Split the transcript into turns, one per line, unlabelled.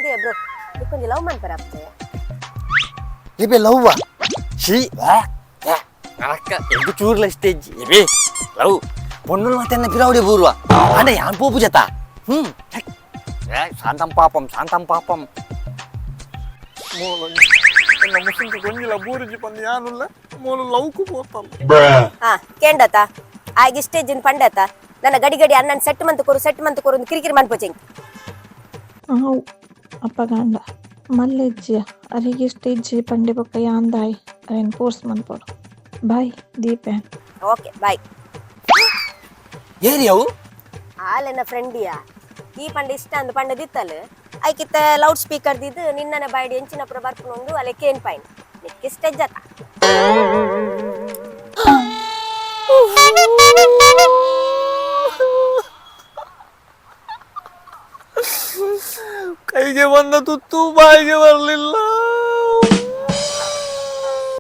ಅದೇ bro, ನಿಕ್ಕೊಂಜಿ love ಮನ್ಪರ ಆಪ್ತೆ.
ಇಬೆ ಲವ್ವ she ಅಕ್ಕ ಎಂಕು ಚೂರ್ಲ stage ಇಬೆ love ಪೊಣ್ಣುಲು ಮಾತೆನ್ನ ಪಿರಾವಡೆ ಬೂರ್ವ ಅಂಡ ಯಾನ್ ಪೋಪು ಜತ. ಹ್ಮ್ ಏ, ಶಾಂತಂ ಪಾಪಂ ಶಾಂತಂ ಪಾಪಂ.
ಮೋಲ ಎನ್ನ ಮುಸುಂಕು ಗೊಂಜಿಲ ಬೂರಿಜಿ ಪಂದ್ ಯಾನುಲ್ಲ ಮೋಲು ಲವ್ಕು ಪೋತಲ್ಲ.
ಹಾ, ಕೇಂಡತ ಆಗ ಸ್ಟೇಜಿನ ಪಂಡತ ನನ್ನ ಗಡಿ ಗಡಿ ಅಣ್ಣನ್ ಸೆಟ್ ಮಂತ್ ಕೊರು, ಸೆಟ್ ಮಂತ್ ಕೊರು ಅಂದ್ ಕಿರಿಕಿರಿ ಮನ್ಪೊಚೆಂಕ್.
ಆವು ಅಪ್ಪಗಾಂಡ ಮಲ್ಲೆಜ್ಜಿಯ ಅರಿಗೆ ಸ್ಟೇಜ್ ಪಂಡೆ ಬೊಕ್ಕ ಯಾಂದಾಯ್ ಅರೆನ್ ಫೋರ್ಸ್ ಮನ್ಪೊಡು. ಬಾಯ್ ದೀಪೆ.
Okay, bye.
ಏರಿ ಅವು?
ಆಲೆನ ಫ್ರೆಂಡಿಯಾ. ಈ ಪಂಡ ಇಷ್ಟ ಅಂದ್ ಪಂಡ ದಿತ್ತಲ್ ಐಕಿತ್ತ ಲೌಡ್ ಸ್ಪೀಕರ್ ದಿದ್ದು ನಿನ್ನನೆ ಬಾಯ್ಡ್ ಎಂಚಿನ ಪುರ ಬರ್ಪುನೊಂದು ಅಲೆ ಕೇನ್ ಪೈನ್ ನಿಕ್ಕೆ ಸ್ಟೇಜ್ ಅತ.
ಕೈಗೆ ಬಂದ ತುತ್ತು ಬಾಯಿಗೆ ಬರಲಿಲ್ಲ.